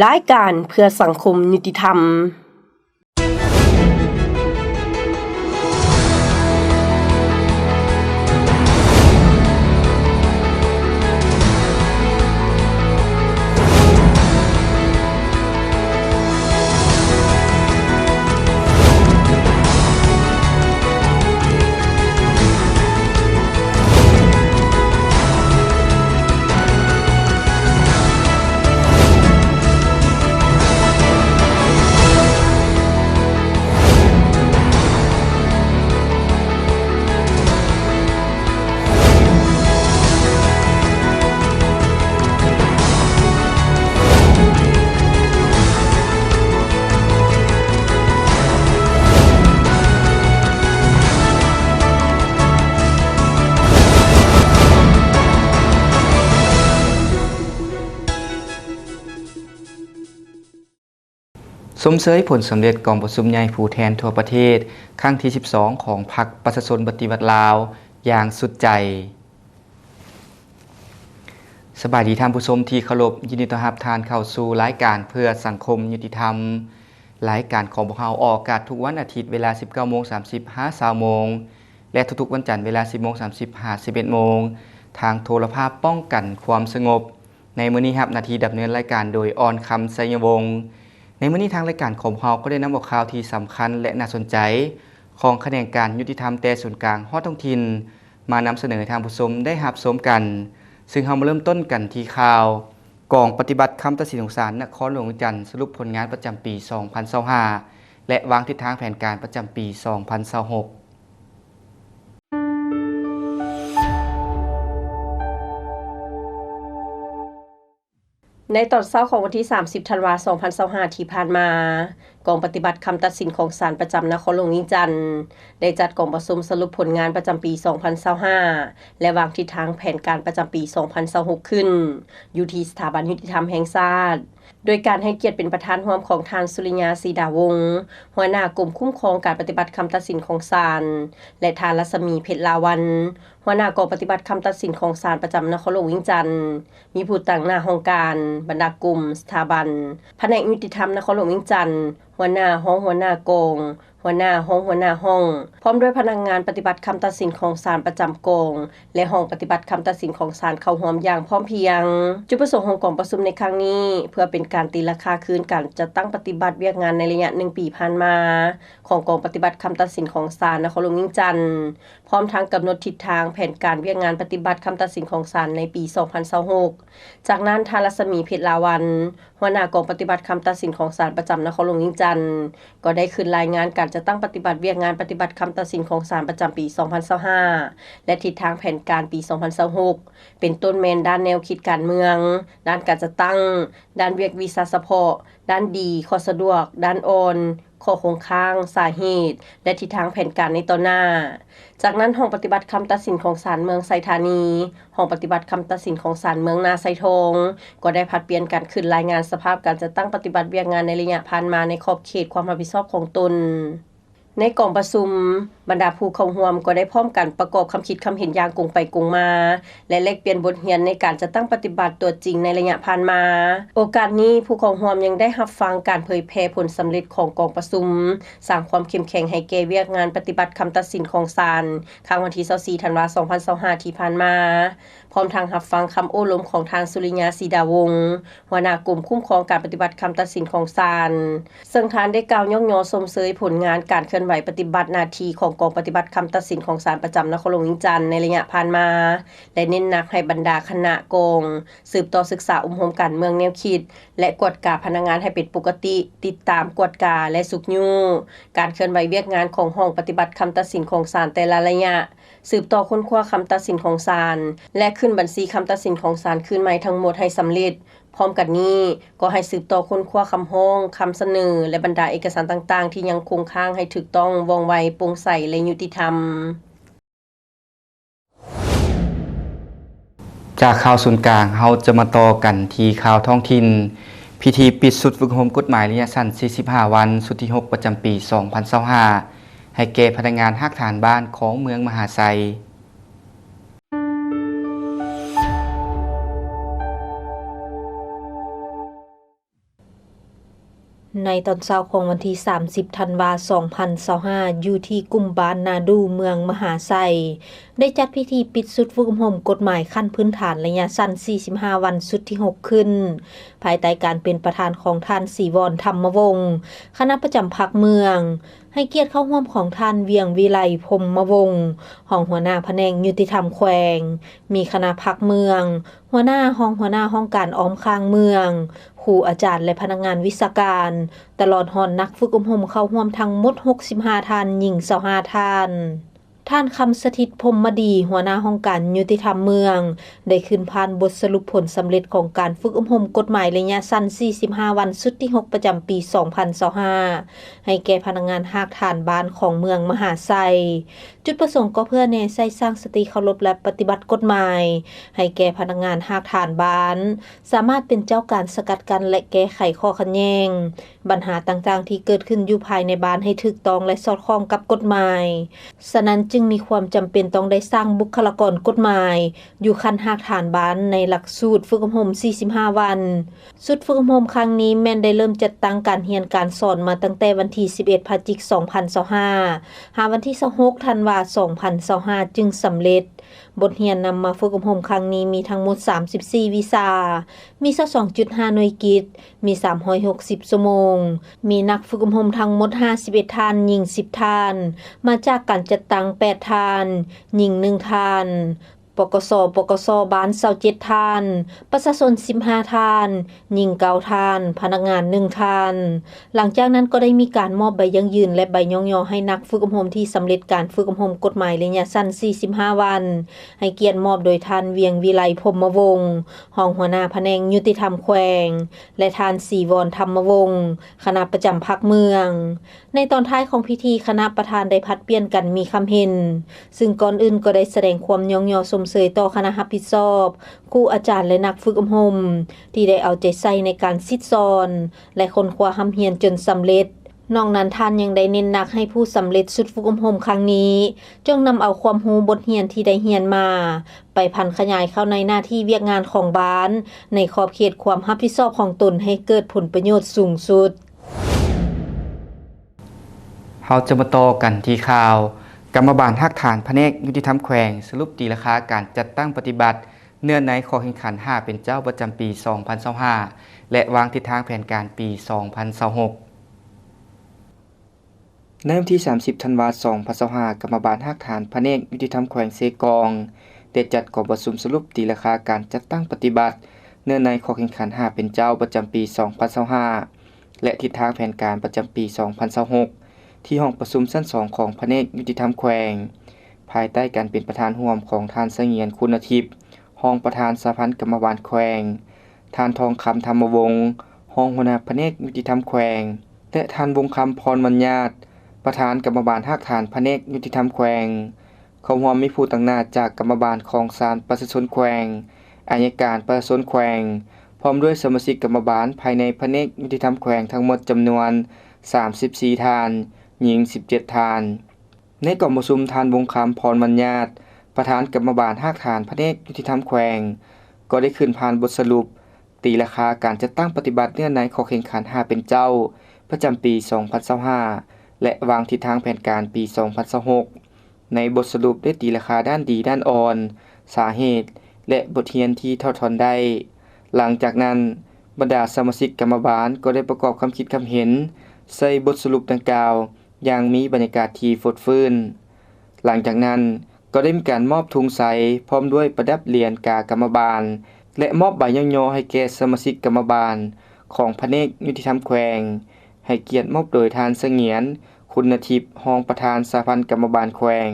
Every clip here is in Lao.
ລາຍການເພື່ອສັງຄົມຍຸຕິທຳ. ຊົມເຊີຍຜົນສຳເລັດກອງປະຊຸມໃຫຍ່ຜູ້ແທນທົ່ວປະເທດ ຄັ້ງທີສິບສອງ ຂອງພັກປະຊາຊົນປະຕິວັດລາວຢ່າງສຸດໃຈ. ສະບາຍດີທ່ານຜູ້ຊົມທີ່ເຄົາລົບ, ຍິນດີຕ້ອນຮັບທ່ານເຂົ້າສູ່ລາຍການເພື່ອສັງຄົມຍຸຕິທຳ. ລາຍການຂອງພວກເຮົາອອກອາກາດທຸກວັນອາທິດເວລາ ສິບເກົ້າໂມງສາມສິບ ຫາ ຊາວໂມງ ແລະ ທຸກໆວັນຈັນເວລາ ສິບໂມງສາມສິບ ຫາ ສິບເອັດໂມງ ທາງໂທລະພາບປ້ອງກັນຄວາມສະຫງົບ. ໃນມື້ນີ້ຮັບໜ້າທີ່ດຳເນີນລາຍການໂດຍ ອ່ອນຄຳ ໄຊຍະວົງ. ໃນມື້ນີ້ທາງລາຍການຂອງເຮົາກໍໄດ້ນຳເອົາຂ່າວທີ່ສຳຄັນ ແລະ ໜ້າສົນໃຈຂອງຂະແໜງການຍຸຕິທຳແຕ່ສູນກາງຮອດທ້ອງຖິ່ນ ມານຳສະເໜີໃຫ້ທ່ານຜູ້ຊົມໄດ້ຮັບຊົມກັນ. ຊຶ່ງເຮົາມາເລີ່ມຕົ້ນກັນທີ່ຂ່າວ ກອງປະຕິບັດຄຳຕັດສິນຂອງສານນະຄອນຫຼວງວຽງຈັນ ສະຫຼຸບຜົນງານປະຈຳປີສອງພັນຊາວຫ້າ ແລະ ວາງທິດທາງແຜນການປະຈຳປີສອງພັນຊາວຫົກ. ໃນຕອນເຊົ້າຂອງວັນທີສາມສິບ ທັນວາ ສອງພັນຊາວຫ້າ ທີ່ຜ່ານມາ, ກອງປະຕິບັດຄຳຕັດສິນຂອງສານປະຈຳນະຄອນຫຼວງວຽງຈັນ ໄດ້ຈັດກອງປະຊຸມສະຫຼຸບຜົນງານປະຈຳປີສອງພັນຊາວຫ້າ ແລະ ວາງທິດທາງແຜນການປະຈຳປີສອງພັນຊາວຫົກ ຂຶ້ນ ຢູ່ທີ່ສະຖາບັນຍຸຕິທຳແຫ່ງຊາດ, ໂດຍການໃຫ້ກຽດເປັນປະທານຮ່ວມຂອງທ່ານ ສຸລິຍາ ສີດາວົງ ຫົວໜ້າກົມຄຸ້ມຄອງການປະຕິບັດຄຳຕັດສິນຂອງສານ ແລະ ທ່ານ ລັດສະໝີ ເພັດລາວັນ ຫົວໜ້າກອງປະຕິບັດຄຳຕັດສິນຂອງສານປະຈຳນະຄອນຫຼວງວຽງຈັນ, ມີຜູ້ຕາງໜ້າຫ້ອງການ, ບັນດາກົມ, ສະຖາບັນ, ພະແນກຍຸຕິທຳນະຄອນຫຼວງວຽງຈັນ, ຫົວໜ້າ, ຮອງຫົວໜ້າກອງ, ຫົວໜ້າ, ຮອງຫົວໜ້າຫ້ອງ, ພ້ອມດ້ວຍພະນັກງານປະຕິບັດຄຳຕັດສິນຂອງສານປະຈຳກອງ ແລະ ຫ້ອງປະຕິບັດຄຳຕັດສິນຂອງສານເຂົ້າຮ່ວມຢ່າງພ້ອມພຽງ. ຈຸດປະສົງຂອງກອງປະຊຸມໃນຄັ້ງນີ້ ເພື່ອເປັນການຕີລາຄາຄືນການຈັດຕັ້ງປະຕິບັດວຽກງານໃນໄລຍະໜຶ່ງປີຜ່ານມາຂອງກອງປະຕິບັດຄຳຕັດສິນຂອງສານນະຄອນຫຼວງວຽງຈັນ, ພ້ອມທັງກຳນົດທິດທາງແຜນການວຽກງານປະຕິບັດຄຳຕັດສິນຂອງສານໃນປີສອງພັນຊາວຫົກ. ຈາກນັ້ນ, ທ່ານ ລັດສະໝີ ເພັດລາວັນ ຫົວໜ້າກອງປະຕິບັດຄຳຕັດສິນຂອງສານປະຈຳນະຄອນຫຼວງວຽງຈັນ ກໍໄດ້ຂຶ້ນລາຍງານການຈັດຕັ້ງປະຕິບັດວຽກງານປະຕິບັດຄຳຕັດສິນຂອງສານປະຈຳປີສອງພັນຊາວຫ້າ ແລະ ທິດທາງແຜນການປີສອງພັນຊາວຫົກ ເປັນຕົ້ນແມ່ນດ້ານແນວຄິດການເມືອງ, ດ້ານການຈັດຕັ້ງ, ດ້ານວຽກວິຊາສະເພາະ, ດ້ານດີ, ຂໍ້ສະດວກ, ດ້ານອ່ອນ, ຂໍ້ຄົງຄ້າງ, ສາເຫດ ແລະ ທິດທາງແຜນການໃນຕໍ່ໜ້າ. ຈາກນັ້ນ, ຫ້ອງປະຕິບັດຄຳຕັດສິນຂອງສານເມືອງໄຊທານີ, ຫ້ອງປະຕິບັດຄຳຕັດສິນຂອງສານເມືອງນາໄຊທອງ ກໍໄດ້ຜັດປ່ຽນກັນຂຶ້ນລາຍງານສະພາບການຈັດຕັ້ງປະຕິບັດວຽກງານໃນໄລຍະຜ່ານມາໃນຂອບເຂດຄວາມຮັບຜິດຊອບຂອງຕົນ. ໃນກອງປະຊຸມ, ບັນດາຜູ້ເຂົ້າຮ່ວມກໍໄດ້ພ້ອມກັນປະກອບຄຳຄິດຄຳເຫັນຢ່າງກົງໄປກົງມາ ແລະ ແລກປ່ຽນບົດຮຽນໃນການຈັດຕັ້ງປະຕິບັດຕົວຈິງໃນໄລຍະຜ່ານມາ. ໂອກາດນີ້, ຜູ້ເຂົ້າຮ່ວມຍັງໄດ້ຮັບຟັງການເຜີຍແຜ່ຜົນສຳເລັດຂອງກອງປະຊຸມ ສ້າງຄວາມເຂັ້ມແຂງໃຫ້ແກ່ວຽກງານປະຕິບັດຄຳຕັດສິນຂອງສານ ຄັ້ງວັນທີຊາວສີ່ ທັນວາ ສອງພັນຊາວຫ້າ ທີ່ຜ່ານມາ, ພ້ອມທັງຮັບຟັງຄຳໂອ້ລົມຂອງທ່ານ ສຸລິຍາ ສີດາວົງ ຫົວໜ້າກົມຄຸ້ມຄອງການປະຕິບັດຄຳຕັດສິນຂອງສານ, ເຊິ່ງທ່ານໄດ້ກ່າວຍ້ອງຍໍຊົມເຊີຍຜົນງານການເຄື່ອນໄຫວປະຕິບັດໜ້າທີ່ຂອງກອງປະຕິບັດຄຳຕັດສິນຂອງສານປະຈຳນະຄອນຫຼວງວຽງຈັນໃນໄລຍະຜ່ານມາ ແລະ ເນັ້ນໜັກໃຫ້ບັນດາຄະນະກອງ ສືບຕໍ່ສຶກສາອົບຮົມການເມືອງແນວຄິດ ແລະ ກວດກາພະນັກງານໃຫ້ເປັນປົກກະຕິ, ຕິດຕາມ, ກວດກາ ແລະ ຊຸກຍູ້ການເຄື່ອນໄຫວວຽກງານຂອງຫ້ອງປະຕິບັດຄຳຕັດສິນຂອງສານແຕ່ລະໄລຍະ, ສືບຕໍ່ຄົ້ນຄວ້າຄຳຕັດສິນຂອງສານ ແລະ ຂຶ້ນບັນຊີຄຳຕັດສິນຂອງສານຄືນໃໝ່ທັງໝົດໃຫ້ສຳເລັດ. ພ້ອມກັນນີ້, ກໍໃຫ້ສືບຕໍ່ຄົ້ນຄວ້າຄຳຮ້ອງ, ຄຳສະເໜີ ແລະ ບັນດາເອກະສານຕ່າງໆ ທີ່ຍັງຄົງຄ້າງໃຫ້ຖືກຕ້ອງ, ວ່ອງໄວ, ໂປ່ງໃສ ແລະ ຍຸຕິທຳ. ຈາກຂ່າວສູນກາງ, ເຮົາຈະມາຕໍ່ກັນທີ່ຂ່າວທ້ອງຖິ່ນ. ພິທີປິດຊຸດຝຶກອົບຮົມກົດໝາຍໄລຍະສັ້ນ ສີ່ສິບຫ້າ ວັນ, ຊຸດທີຫົກ ປະຈຳປີສອງພັນຊາວຫ້າ ໃຫ້ແກ່ພະນັກງານຮາກຖານບ້ານຂອງເມືອງມະຫາໄຊ. ໃນຕອນເຊົ້າຂອງວັນທີສາມສິບ ທັນວາ ສອງພັນຊາວຫ້າ ຢູ່ທີ່ກຸ່ມບ້ານນາດູ ເມືອງມະຫາໄຊ ໄດ້ຈັດພິທີປິດຊຸດຝຶກອົບຮົມກົດໝາຍຂັ້ນພື້ນຖານໄລຍະສັ້ນ ສີ່ສິບຫ້າ ວັນ ຊຸດທີ ຫົກ ຂຶ້ນ ພາຍໃຕ້ການເປັນປະທານຂອງທ່ານ ສີວອນ ທຳມະວົງ ຄະນະປະຈຳພັກເມືອງ, ໃຫ້ກຽດເຂົ້າຮ່ວມຂອງທ່ານ ວຽງວິໄລ ພົມມະວົງ ຮອງຫົວໜ້າພະແນກຍຸຕິທຳແຂວງ, ມີຄະນະພັກເມືອງ, ຫົວໜ້າ, ຮອງຫົວໜ້າຫ້ອງການອ້ອມຂ້າງເມືອງ, ຄູອາຈານ ແລະ ພະນັກງານວິຊາການ, ຕະຫຼອດຮອດນັກຝຶກອົບຮົມເຂົ້າຮ່ວມທັງໝົດ ຫົກສິບຫ້າ ທ່ານ, ຍິງ ຊາວຫ້າ ທ່ານ. ທ່ານ ຄຳສະຖິດ ພົມມະດີ ຫົວໜ້າຫ້ອງການຍຸຕິທຳເມືອງ ໄດ້ຂຶ້ນຜ່ານບົດສະຫຼຸບຜົນສຳເລັດຂອງການຝຶກອົບຮົມກົດໝາຍໄລຍະສັ້ນ ສີ່ສິບຫ້າ ວັນ ຊຸດທີ ຫົກ ປະຈຳປີ ສອງພັນຊາວຫ້າ ໃຫ້ແກ່ພະນັກງານຮາກຖານບ້ານຂອງເມືອງມະຫາໄຊ. ຈຸດປະສົງກໍເພື່ອແນໃສ່ສ້າງສະຕິເຄົາລົບ ແລະ ປະຕິບັດກົດໝາຍ ໃຫ້ແກ່ພະນັກງານຮາກຖານບ້ານ ສາມາດເປັນເຈົ້າການສະກັດກັ້ນ ແລະ ແກ້ໄຂຂໍ້ຂັດແຍ່ງ, ບັນຫາຕ່າງໆທີ່ເກີດຂຶ້ນຢູ່ພາຍໃນບ້ານໃຫ້ຖືກຕ້ອງ ແລະ ສອດຄ່ອງກັບກົດໝາຍ. ສະນັ້ນຈຶ່ງມີຄວາມຈຳເປັນຕ້ອງໄດ້ສ້າງບຸກຄະລາກອນກົດໝາຍຢູ່ຂັ້ນຮາກຖານບ້ານໃນຫຼັກສູດຝຶກອົບຮົມ ສີ່ສິບຫ້າ ວັນ. ຊຸດຝຶກອົບຮົມຄັ້ງນີ້ແມ່ນໄດ້ເລີ່ມຈັດຕັ້ງການຮຽນການສອນມາຕັ້ງແຕ່ວັນທີ ສິບເອັດ ພະຈິກ ສອງພັນຊາວຫ້າ ຫາວັນທີ ຊາວຫົກ ທັນວາ ສອງພັນຊາວຫ້າ ຈຶ່ງສຳເລັດ. ບົດຮຽນນຳມາຝຶກອົບຮົມຄັ້ງນີ້ມີທັງໝົດ ສາມສິບສີ່ ວິຊາ, ມີ ຊາວສອງຈຸດຫ້າ ໜ່ວຍກິດ, ມີ ສາມຮ້ອຍຫົກສິບ ຊົ່ວໂມງ, ມີນັກຝຶກອົບຮົມທັງໝົດ ຫ້າສິບເອັດ ທ່ານ, ຍິງ ສິບ ທ່ານ, ມາຈາກການຈັດຕັ້ງ ແປດ ທ່ານ, ຍິງ ໜຶ່ງ ທ່ານ, ປກສ, ປກສ ບ້ານ ຊາວເຈັດ ທ່ານ, ປະຊາຊົນ ສິບຫ້າ ທ່ານ, ຍິງ ເກົ້າ ທ່ານ, ພະນັກງານ ໜຶ່ງ ທ່ານ. ຫຼັງຈາກນັ້ນກໍໄດ້ມີການມອບໃບຢັ້ງຢືນ ແລະ ໃບຍ້ອງຍໍໃຫ້ນັກຝຶກອົບຮົມທີ່ສຳເລັດການຝຶກອົບຮົມກົດໝາຍໄລຍະສັ້ນ ສີ່ສິບຫ້າ ວັນ ໃຫ້ກຽດມອບໂດຍທ່ານ ວຽງວິໄລ ພົມມະວົງ ຮອງຫົວໜ້າພະແນກຍຸຕິທຳແຂວງ ແລະ ທ່ານ ສີວອນ ທຳມະວົງ ຄະນະປະຈຳພັກເມືອງ. ໃນຕອນທ້າຍຂອງພິທີ, ຄະນະປະທານໄດ້ຜັດປ່ຽນກັນມີຄຳເຫັນ, ຊຶ່ງກ່ອນອື່ນກໍໄດ້ສະແດງຄວາມຍ້ອງຍໍຊົມເຊີຍຕໍ່ຄະນະຮັບຜິດຊອບ, ຄູອາຈານ ແລະ ນັກຝຶກອົບຮົມ ທີ່ໄດ້ເອົາໃຈໃສ່ໃນການສິດສອນ ແລະ ຄົ້ນຄວ້າຮ່ຳຮຽນຈົນສຳເລັດ. ນອກນັ້ນ, ທ່ານຍັງໄດ້ເນັ້ນໜັກໃຫ້ຜູ້ສຳເລັດຊຸດຝຶກອົບຮົມຄັ້ງນີ້ ຈົ່ງນຳເອົາຄວາມຮູ້ບົດຮຽນທີ່ໄດ້ຮຽນມາ ໄປຜັນຂະຫຍາຍເຂົ້າໃນໜ້າທີ່ວຽກງານຂອງບ້ານ ໃນຂອບເຂດຄວາມຮັບຜິດຊອບຂອງຕົນໃຫ້ເກີດຜົນປະໂຫຍດສູງສຸດ. ເຮົາຈະມາຕໍ່ກັນທີ່ຂ່າວ ກຳມະບານຮາກຖານພະແນກຍຸຕິທຳແຂວງ ສະຫຼຸບຕີລາຄາການຈັດຕັ້ງປະຕິບັດເນື້ອໃນຂໍ້ແຂ່ງຂັນຫ້າເປັນເຈົ້າປະຈຳປີສອງພັນຊາວຫ້າ ແລະ ວາງທິດທາງແຜນການປີສອງພັນຊາວຫົກ. ໃນວັນທີສາມສິບ ທັນວາ ສອງພັນຊາວຫ້າ ກຳມະບານຮາກຖານພະແນກຍຸຕິທຳແຂວງເຊກອງ ໄດ້ຈັດກອງປະຊຸມສະຫຼຸບຕີລາຄາການຈັດຕັ້ງປະຕິບັດເນື້ອໃນຂໍ້ແຂ່ງຂັນຫ້າເປັນເຈົ້າປະຈຳປີສອງພັນຊາວຫ້າ ແລະ ທິດທາງແຜນການປະຈຳປີສອງພັນຊາວຫົກ ທີ່ຫ້ອງປະຊຸມຊັ້ນສອງຂອງພະແນກຍຸຕິທຳແຂວງ ພາຍໃຕ້ການເປັນປະທານຮ່ວມຂອງທ່ານ ສະຫງຽນ ຄຸນນະທິບ ຮອງປະທານສະຫະພັນກຳມະບານແຂວງ, ທ່ານ ທອງຄຳ ທຳມະວົງ ຮອງຫົວໜ້າພະແນກຍຸຕິທຳແຂວງ ແລະ ທ່ານ ວົງຄຳ ພອນບັນຍາດ ປະທານກຳມະບານຮາກຖານພະແນກຍຸຕິທຳແຂວງ. ເຂົ້າຮ່ວມມີຜູ້ຕາງໜ້າຈາກກຳມະບານຂອງສານປະຊາຊົນແຂວງ, ອັຍການປະຊາຊົນແຂວງ, ພ້ອມດ້ວຍສະມາຊິກກຳມະບານພາຍໃນພະແນກຍຸຕິທຳແຂວງທັງໝົດຈຳນວນສາມສິບສີ່ທ່ານ, ຍິງສິບເຈັດທ່ານ. ໃນກອງປະຊຸມ, ທ່ານ ວົງຄຳ ພອນບັນຍາດ ປະທານກຳມະບານຮາກຖານພະແນກຍຸຕິທຳແຂວງ ກໍໄດ້ຂຶ້ນຜ່ານບົດສະຫຼຸບ ຕີລາຄາການຈັດຕັ້ງປະຕິບັດເນື້ອໃນຂໍ້ແຂ່ງຂັນຫ້າເປັນເຈົ້າປະຈຳປີສອງພັນຊາວຫ້າ ແລະ ວາງທິດທາງແຜນການປີສອງພັນຊາວຫົກ ໃນບົດສະຫຼຸບໄດ້ຕີລາຄາດ້ານດີດ້ານອ່ອນ, ສາເຫດ ແລະ ບົດຮຽນທີ່ຖອດຖອນໄດ້. ຫຼັງຈາກນັ້ນ, ບັນດາສະມາຊິກກຳມະບານກໍໄດ້ປະກອບຄຳຄິດຄຳເຫັນໃສ່ບົດສະຫຼຸບດັ່ງກ່າວຢ່າງມີບັນຍາກາດທີ່ຟົດຟື້ນ. ຫຼັງຈາກນັ້ນ, ກໍໄດ້ມີການມອບທຸງໄຊ ພ້ອມດ້ວຍປະດັບຫຼຽນກາກຳມະບານ ແລະ ມອບໃບຍ້ອງຍໍໃຫ້ແກ່ສະມາຊິກກຳມະບານຂອງພະແນກຍຸຕິທຳແຂວງ, ໃຫ້ກຽດມອບໂດຍທ່ານ ສະຫງຽນ ຄຸນນະທິບ ຮອງປະທານສະຫະພັນກຳມະບານແຂວງ.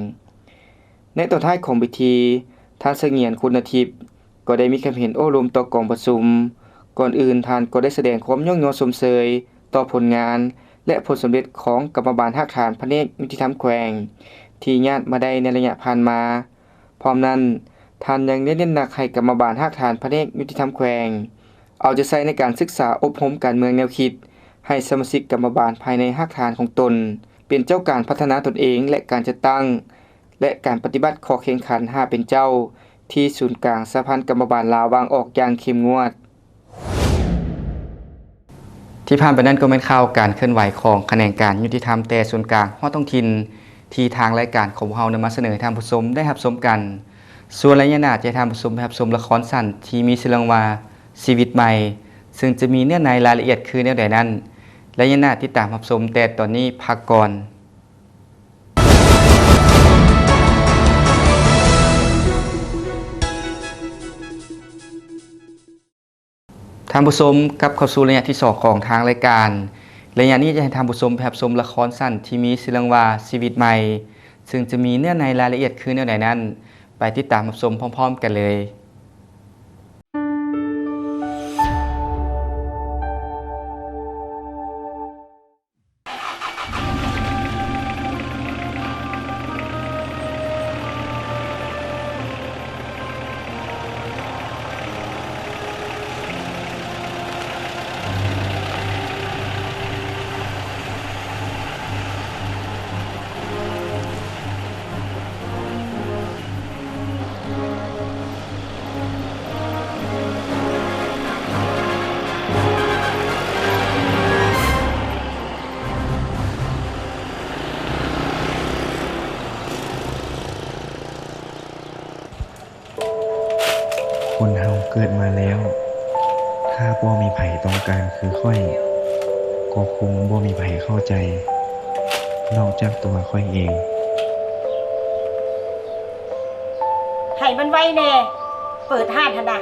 ໃນຕອນທ້າຍຂອງພິທີ, ທ່ານ ສະຫງຽນ ຄຸນນະທິບ ກໍໄດ້ມີຄຳເຫັນໂອ້ລົມຕໍ່ກອງປະຊຸມ. ກ່ອນອື່ນ, ທ່ານກໍໄດ້ສະແດງຄວາມຍ້ອງຍໍຊົມເຊີຍຕໍ່ຜົນງານ ແລະ ຜົນສຳເລັດຂອງກຳມະບານຮາກຖານພະແນກຍຸຕິທຳແຂວງ ທີ່ຍາດມາໄດ້ໃນໄລຍະຜ່ານມາ. ພ້ອມນັ້ນ, ທ່ານຍັງໄດ້ເນັ້ນໜັກໃຫ້ກຳມະບານຮາກຖານພະແນກຍຸຕິທຳແຂວງ ເອົາໃຈໃສ່ໃນການສຶກສາອົບຮົມການເມືອງແນວຄິດ ໃຫ້ສະມາຊິກກຳມະບານພາຍໃນຮາກຖານຂອງຕົນ ເປັນເຈົ້າການພັດທະນາຕົນເອງ ແລະ ການຈັດຕັ້ງ ແລະ ການປະຕິບັດຂໍ້ແຂ່ງຂັນຫ້າເປັນເຈົ້າ ທີ່ສູນກາງສະຫະພັນກຳມະບານລາວວາງອອກຢ່າງເຂັ້ມງວດ. ທີ່ຜ່ານໄປນັ້ນກໍແມ່ນຂ່າວການເຄື່ອນໄຫວຂອງຂະແໜງການຍຸຕິທຳແຕ່ສູນກາງຮອດທ້ອງຖິ່ນ ທີ່ທາງລາຍການຂອງພວກເຮົານຳມາສະເໜີໃຫ້ທ່ານຜູ້ຊົມໄດ້ຮັບຊົມກັນ. ສ່ວນໄລຍະໜ້າຈະໃຫ້ທ່ານຜູ້ຊົມໄປຮັບຊົມລະຄອນສັ້ນທີ່ມີຊື່ເລື່ອງວ່າ ຊີວິດໃໝ່ ເຊິ່ງຈະມີເນື້ອໃນລາຍລະອຽດຄືແນວໃດນັ້ນ ໄລຍະໜ້າຕິດຕາມຮັບຊົມ, ແຕ່ຕອນນີ້ພັກກ່ອນ. ທ່ານຜູ້ຊົມ, ກັບເຂົ້າສູ່ໄລຍະທີສອງຂອງທາງລາຍການ. ໄລຍະນີ້ຈະໃຫ້ທ່ານຜູ້ຊົມໄປຮັບຊົມລະຄອນສັ້ນທີ່ມີຊື່ເລື່ອງວ່າ ຊີວິດໃໝ່ ເຊິ່ງຈະມີເນື້ອໃນລາຍລະອຽດຄືແນວໃດນັ້ນ, ໄປຕິດຕາມຮັບຊົມພ້ອມໆກັນເລີຍ. ຄົນເຮົາເກີດມາແລ້ວ ຖ້າບໍ່ມີໃຜຕ້ອງການຄືຂ້ອຍ ກໍຄົງບໍ່ມີໃຜເຂົ້າໃຈ ນອກຈາກຕົວຂ້ອຍເອງ. ໃຫ້ມັນໄວແດ່ ເປີດຮ້ານຫັ້ນນະ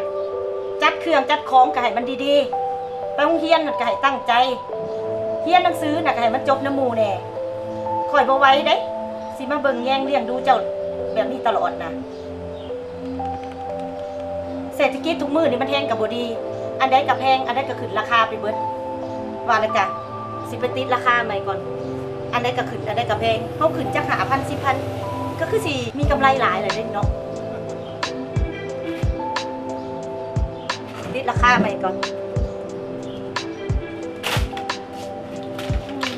ຈັດເຄື່ອງຈັດຂອງກໍໃຫ້ມັນດີໆ ໄປໂຮງຮຽນນັ້ນກໍໃຫ້ຕັ້ງໃຈ ຮຽນໜັງສືນະກໍໃຫ້ມັນຈົບນຳໝູ່ແດ່. ຂ້ອຍບໍ່ໄຫວເດ້ ຊິມາເບິ່ງແຍງລ້ຽງດູເຈົ້າແບບນີ້ຕະຫຼອດນະ. ເສດຖະກິດທຸກມື້ນີ້ມັນແຮງກໍບໍ່ດີ ອັນໃດກໍແພງ ອັນໃດກໍຂຶ້ນລາຄາໄປເບິດ. ວ່າແລ້ວກະຊິໄປຕິດລາຄາໃໝ່ກ່ອນ ອັນໃດກໍຂຶ້ນ ອັນໃດກໍແພງ ເຮົາຂຶ້ນຈັກຫ້າພັນ ສິບພັນ ກໍຄືຊິມີກຳໄລຫຼາຍແລ້ວເດ້ເນາະ. ຕິດລາຄາໃໝ່ກ່ອນ.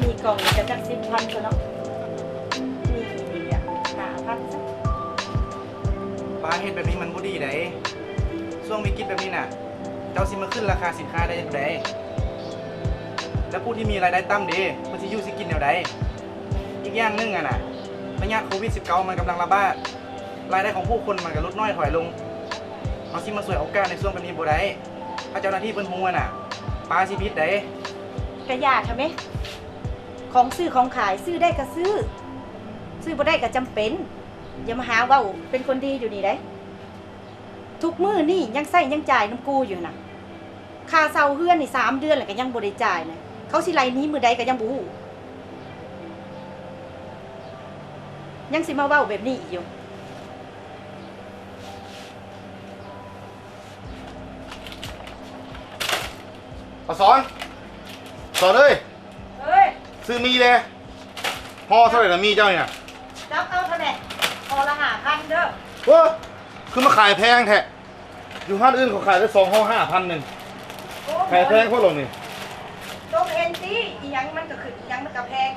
ມີກ່ອງນີ້ກໍຈັກສິບພັນຊະເນາະ ນີ້ ນີ້ ນີ້ ຫ້າພັນຊະ. ປ້າເຮັດແບບນີ້ມັນບໍ່ດີໃດ໋ ຊ່ວງວິກິດແບບນີ້ນະ ເຈົ້າຊິມາຂຶ້ນລາຄາສິນຄ້າໄດ້ຈັ່ງໃດ? ແລ້ວຜູ້ທີ່ມີລາຍໄດ້ຕ່ຳເດ ເພິ່ນຊິຢູ່ຊິກິນແນວໃດ? ອີກຢ່າງໜຶ່ງຫັ້ນນະ ພະຍາດໂຄວິດສິບເກົ້າມັນກຳລັງລະບາດ ລາຍໄດ້ຂອງຜູ້ຄົນມັນກໍຫຼຸດນ້ອຍຖອຍລົງ ເຮົາຊິມາສວຍໂອກາດໃນຊ່ວງແບບນີ້ບໍ່ໄດ້ ຖ້າເຈົ້າໜ້າທີ່ເພິ່ນຮູ້ຫັ້ນນະ ປ້າຊິຜິດໃດ໋. ກະຢ່າເຖາະແມະ ຂອງຊື້ຂອງຂາຍ ຊື້ໄດ້ກະຊື້ ຊື້ບໍ່ໄດ້ກະຈຳເປັນ. ຢ່າມາຫາເວົ້າເປັນຄົນດີຢູ່ນີ້ໃດ໋ ທຸກມື້ນີ້ຍັງໃຊ້ຍັງຈ່າຍນຳກູຢູ່ນະ ຄ່າເຊົ່າເຮືອນນີ້ສາມເດືອນແລ້ວກໍຍັງບໍ່ໄດ້ຈ່າຍນະ ເຂົາຊິໄລ່ໜີມື້ໃດກໍຍັງບໍ່ຮູ້ ຍັງຊິມາເວົ້າແບບນີ້ອີກຢູ່. ອາສອນ ສອນເອີຍ ເອີຍ ຊື້ໝີ່ແດ່. ຫໍ່ເທົ່າໃດນະໝີ່ເຈົ້ານີ້ນະ? ຈັບເອົາເທົ່າໃດ? ຫໍ່ລະຫ້າພັນເດີ. ໂອ້ ຄືມາຂາຍແພງແທ້? ຢູ່ຮ້ານອື່ນເຂົາຂາຍໄດ້ສອງຫໍ່ຫ້າພັນໜຶ່ງ. ໂອ້ ຂາຍແພງໂພດໂລດນີ້. ຕົວເອນຕີ ອີ່ຫຍັງມັນກໍຂຶ້ນ ອີ່ຫຍັງມັນກໍແພງ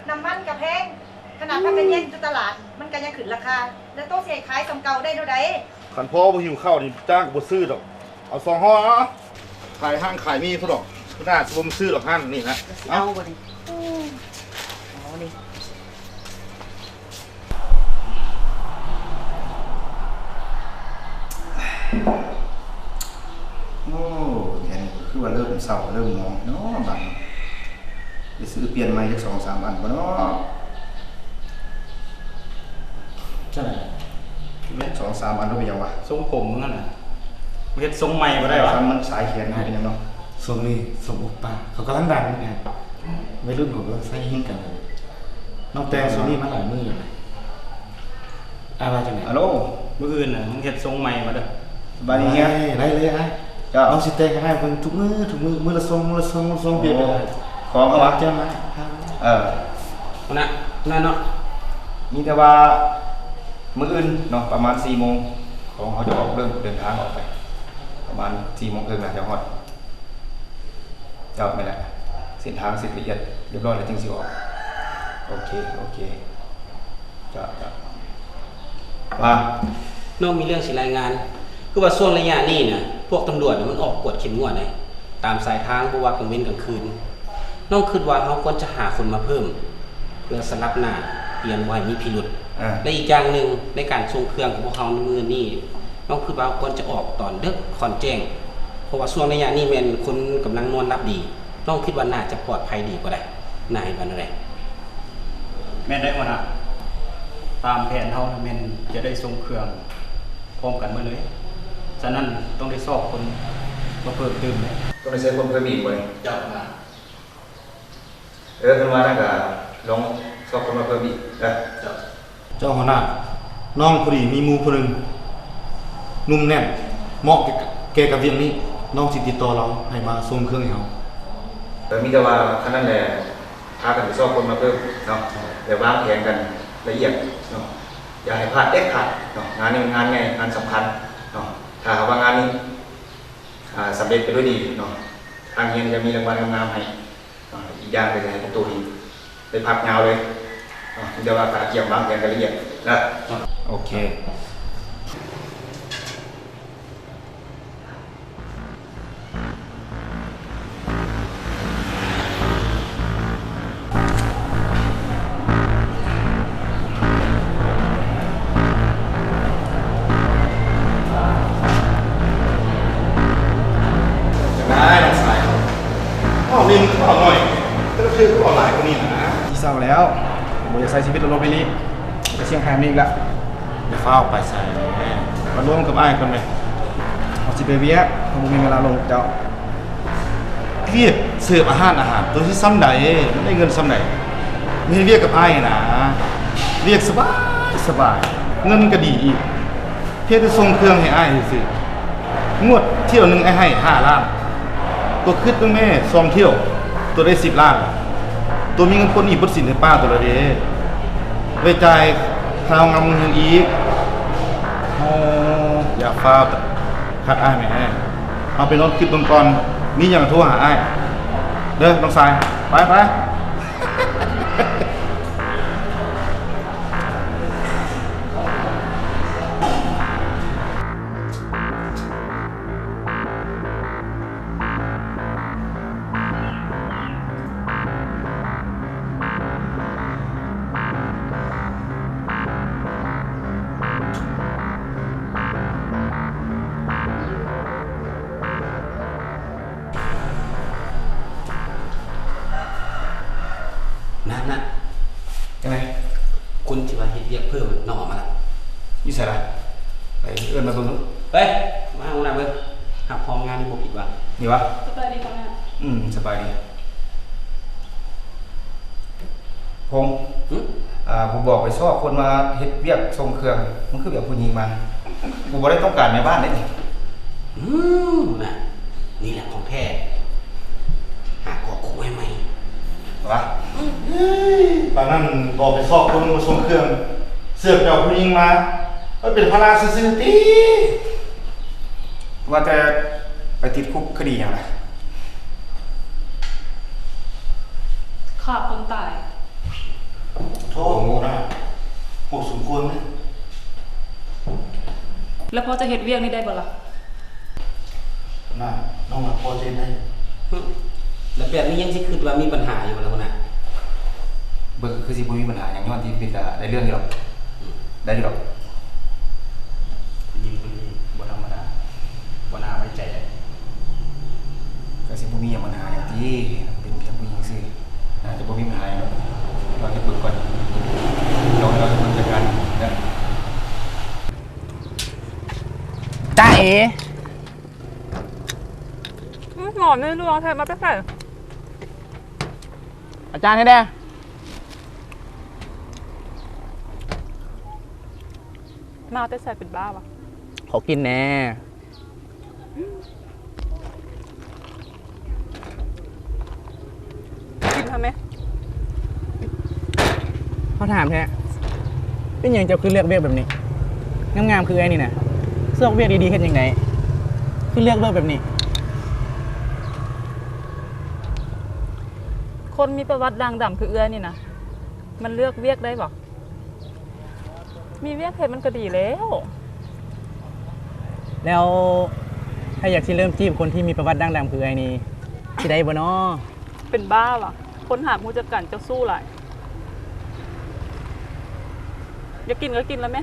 ນ້ຳມັນກໍແພງ ຂະໜາດຜັກກະແຍງຢູ່ຕະຫຼາດ ມັນກໍຍັງຂຶ້ນລາຄາ ແລ້ວໂຕຊິໃຫ້ຂາຍສ່ຳເກົ່າໄດ້ແນວໃດ? ຄັນພໍ່ບໍ່ຫິວເຂົ້ານີ້ ຈ້າງກໍບໍ່ຊື້ດອກ. ເອົາສອງຫໍ່ ເອົາ ຂາຍຮ້ານຂາຍໝີ່ພຸ້ນດອກ. ໜ້າຊິບໍ່ມາຊື້ດອກຮ້ານນີ້ນະ. ເອົາບໍ່ນີ້? ເອົານີ້. ໂອ້ ແຖວນີ້ຄືວ່າເລີ່ມເສົ້າເລີ່ມໝອງເນາະບັດນີ້. ໄປຊື້ປ່ຽນໃໝ່ຈັກສອງສາມອັນບໍ່ເນາະ? ຈັ່ງໃດ? ແມ່ນສອງສາມອັນ ເປັນຫຍັງວະ? ຊົງຜົມມຶງຫັ້ນນະ ເຮັດຊົງໃໝ່ບໍ່ໄດ້ວະ? ຄັນມັນສາຍແຂນມັນເປັນຫຍັງເນາະ? ຊ່ວງນີ້ສົມໂອປ້າເຂົາກຳລັງດັງ ໄວລຸ້ນເຂົາກຳລັງໃຊ້ຮີດກັນ. ນ້ອງແຕ່ງຊຸດນີ້ມາຫຼາຍມື້ແລ້ວນະ. ອ້າຍວ່າຈັ່ງໃດ? ອາໂລ ມື້ອື່ນນະ ມຶງເຮັດຊົງໃໝ່ມາເດີ. ສະບາຍດີເຮຍ. ໄດ້ເລີຍອ້າຍ. ເຈົ້າ ນ້ອງຊິແຕ່ງໃຫ້ອ້າຍເບິ່ງທຸກມື້ ທຸກມື້ ມື້ລະຊົງ ມື້ລະຊົງ ມື້ລະຊົງ. ໂອ້ ເປັນຫຍັງ? ຂອງເອົາມາ. ເຈົ້າມາ. ເອີ ຫັ້ນນະ ນັ້ນເນາະ. ມີແຕ່ວ່າມື້ອື່ນເນາະ ປະມານສີ່ໂມງ ຂອງເຮົາຈະອອກ ເລີ່ມເດີນທາງອອກໄປ ປະມານສີ່ໂມງເຄິ່ງ ໜ້າຈະຮອດ. ເຈົ້າ ແມ່ນແຫຼະ ເສັ້ນທາງເຊັດລະອຽດຮຽບຮ້ອຍແລ້ວຈຶ່ງຊິອອກ. ໂອເຄ ໂອເຄ. ເຈົ້າ ເຈົ້າ. ວ່າ ນ້ອງມີເລື່ອງຊິລາຍງານ. ຄືວ່າຊ່ວງໄລຍະນີ້ນະ ພວກຕຳຫຼວດນະ ມັນອອກກວດເຂັ້ມງວດໃດ໋ ຕາມສາຍທາງ ບໍ່ວ່າກາງເວັນກາງຄືນ. ນ້ອງຄິດວ່າເຮົາຄວນຈະຫາຄົນມາເພີ່ມ ເພື່ອສະຫຼັບໜ້າປ່ຽນບໍ່ໃຫ້ມີພິລຸດ. ອ່າ ແລະ ອີກຢ່າງໜຶ່ງ ໃນການສົ່ງເຄື່ອງຂອງພວກເຮົາໃນມື້ນີ້ ນ້ອງຄິດວ່າເຮົາຄວນຈະອອກຕອນເດິກຄ່ອນແຈ້ງ ເພາະວ່າຊ່ວງໄລຍະນີ້ແມ່ນຄົນກຳລັງນອນຫຼັບດີ. ນ້ອງຄິດວ່າໜ້າຈະປອດໄພດີກວ່າໃດ? ນາຍວ່າແນວໃດ? ແມ່ນໄດ໋ຫົວໜ້າ. ຕາມແຜນເຮົາແມ່ນຈະໄດ້ສົ່ງເຄື່ອງພ້ອມກັນໝົດເລີຍ. ສະນັ້ນຕ້ອງໄດ້ຊອກຄົນມາເພີ່ມຕື່ມເດ້. ຕ້ອງໄດ້ໃຊ້ຄົນເພີ່ມອີກບໍ່ນີ້? ເຈົ້ານາຍ. ເອີ ຄັນວ່ານັ້ນກະລອງຊອກຄົນມາເພີ່ມອີກເດີ. ເຈົ້າ. ເຈົ້າຫົວໜ້າ, ນ້ອງພໍດີມີໝູ່ຜູ້ໜຶ່ງ ໜຸ່ມແໜ້ນ ເໝາະແກ່ກັບວຽກນີ້, ນ້ອງຊິຕິດຕໍ່ລາວໃຫ້ມາສົ່ງເຄື່ອງໃຫ້ເຮົາ. ເອີ ມີແຕ່ວ່າຄັນນັ້ນແຫຼະ ພາກັນໄປຊອກຄົນມາເພີ່ມເນາະ ແລະ ວາງແຜນກັນລະອຽດເນາະ, ຢ່າໃຫ້ພາດເດັດຂາດເນາະ. ງານນີ້ມັນງານໃຫຍ່ ງານສຳຄັນເນາະ. ຖ້າຫາກວ່າງານນີ້ ອ່າ ສຳເລັດໄປດ້ວຍດີເນາະ, ທາງໂຮງຮຽນຈະມີລາງວັນງາມໆໃຫ້. ອ່າ ອີກຢ່າງກໍຢາກໃຫ້ພວກໂຕນີ້ໄດ້ພັກຍາວເລີຍເນາະ, ມີແຕ່ວ່າກະກຽມວາງແຜນກັນລະອຽດນະ. ໂອເຄ. ຈັ່ງໃດນ້ອງຊາຍ? ເວົ້າເຫຼັ້ນເວົ້າໜ້ອຍ ແຕ່ລະເທື່ອກໍເວົ້າຫຼາຍກວ່ານີ້ນະ. ຊິເຊົາແລ້ວ, ບໍ່ຢາກໃຊ້ຊີວິດໂລກໃບນີ້ ໄປສຽງໄພແບບນີ້ອີກລະ. ຢ່າຟ້າວໄປໃສແມ່, ມາລວມກັບອ້າຍກ່ອນແມ່. ເຮົາຊິໄປວຽກ, ເຮົາບໍ່ມີເວລາລົມກັບເຈົ້າ. ວຽກເສີບອາຫານ, ອາຫານໂຕຊິສ່ຳໃດ, ມັນໄດ້ເງິນສ່ຳໃດ? ມາເຮັດວຽກກັບອ້າຍນະ, ວຽກສະບາຍສະບາຍ, ເງິນກໍດີອີກ. ພຽງແຕ່ສົ່ງເຄື່ອງໃຫ້ອ້າຍຊື່ໆ, ງວດຖ້ຽວໜຶ່ງອ້າຍໃຫ້ຫ້າລ້ານ, ໂຕຄິດເບິ່ງແມ້ ສອງຖ້ຽວ ໂຕໄດ້ສິບລ້ານ, ໂຕມີເງິນປົດໜີ້ປົດສິນໃຫ້ປ້າໂຕລະເດ້, ໄວ້ຈ່າຍຄ່າໂຮງງານໂຮງຮຽນອີກ. ໂອ້ ຢ່າຟ້າວຄັດອ້າຍແມ້, ເອົາໄປນອນຄິດເບິ່ງກ່ອນ, ມີຫຍັງໂທຫາອ້າຍເດີນ້ອງຊາຍ. ໄປໆ. ນະ ນະ ຈັ່ງໃດ? ຄົນທີ່ວ່າເຮັດວຽກເພີ່ມນ້ອງອອກມາລະ. ຢູ່ໃສລະ? ໄປເອີ້ນມາເບິ່ງດູ. ເອີຍ ມາຫາຫົວໜ້າເບິ່ງ, ຮັບຮອງງານນີ້ບໍ່ຜິດຫວັງ. ນີ້ຫວາ? ສະບາຍດີຫົວໜ້າ. ອືມ ສະບາຍດີ. ພົງ ຫຶ? ອ່າ ຜູ້ບອກໄປຊອກຄົນມາເຮັດວຽກສົ່ງເຄື່ອງ, ມັນຄືແບບຜູ້ຍິງມາ. ກູບໍ່ໄດ້ຕ້ອງການແມ່ບ້ານເດ້ນີ້. ອືມ ນະ ນີ້ແຫຼະຂອງແທ້. ຫາເກາະຄຸກໃໝ່ໆ ຫວາ? ປານນັ້ນບອກໄປຊອກຄົນມາສົ່ງເຄື່ອງ, ເສືອກໄປເອົາຜູ້ຍິງມາ, ມັນເປັນພາລະຊື່ໆຕິ. ວ່າແຕ່ໄປຕິດຄຸກຄະດີຫຍັງລະ? ຂ້າຄົນຕາຍ. ໂທ ນະ ໂຫດສົມຄວນເດ້. ແລ້ວພໍຈະເຮັດວຽກນີ້ໄດ້ບໍ່ລະ? ນະ ນ້ອງວ່າພໍຈະເຮັດໄດ້. ແລ້ວແບບນີ້ຍັງຊິຄິດວ່າມີບັນຫາຢູ່ບໍ່ລະຫົວໜ້າ? ເບິ່ງຄືຊິບໍ່ມີບັນຫາຫຍັງ, ຍ້ອນທີ່ເປັນກະໄດ້ເລື່ອງຢູ່ດອກ. ອືມ ໄດ້ຢູ່ດອກ. ຜູ້ຍິງຄົນນີ້ບໍ່ທຳມະດາ, ບໍ່ໜ້າໄວ້ໃຈເດ້. ກະຊິບໍ່ມີຫຍັງບັນຫາຫຍັງຕິ, ເປັນພຽງຜູ້ຍິງຊື່. ໜ້າຈະບໍ່ມີບັນຫາຫຍັງດອກ, ລອງເຮັດເບິ່ງກ່ອນ, ລອງໃຫ້ລາວເຮັດເບິ່ງຈັດການເດີ. ຈ້າເອ ອືມ ຫຼອນໃນລວງແທ້ ມາແຕ່ໃສ? ອາຈານເຮັດແດ່. ມາແຕ່ໃສເປັນບ້າວະ? ຂໍກິນແດ່. ກິນທຳໄມ? ເຮົາຖາມແທ້, ເປັນຫຍັງເຈົ້າຄືເລືອກວຽກແບບນີ້? ງາມໆຄືເອື້ອຍນີ້ນະ, ຊອກວຽກດີໆເຮັດຫຍັງໄດ້, ຄືເລືອກວຽກແບບນີ້? ຄົນມີປະຫວັດດ່າງດຳຄືເອື້ອຍນີ້ນະ, ມັນເລືອກວຽກໄດ້ບໍ່? ມີວຽກເຮັດມັນກໍດີແລ້ວ. ແລ້ວ ໃຜຢາກຊິເລີ່ມຈີບຄົນທີ່ມີປະຫວັດດ່າງດຳຄືອ້າຍນີ້ ຊິໄດ້ບໍ່ນໍ? ເປັນບ້າຫວາ? ຄົນຫາກຮູ້ຈັກກັນ ເຈົ້າຊູ້ຫຼາຍ. ຢາກກິນກໍກິນລະແມ.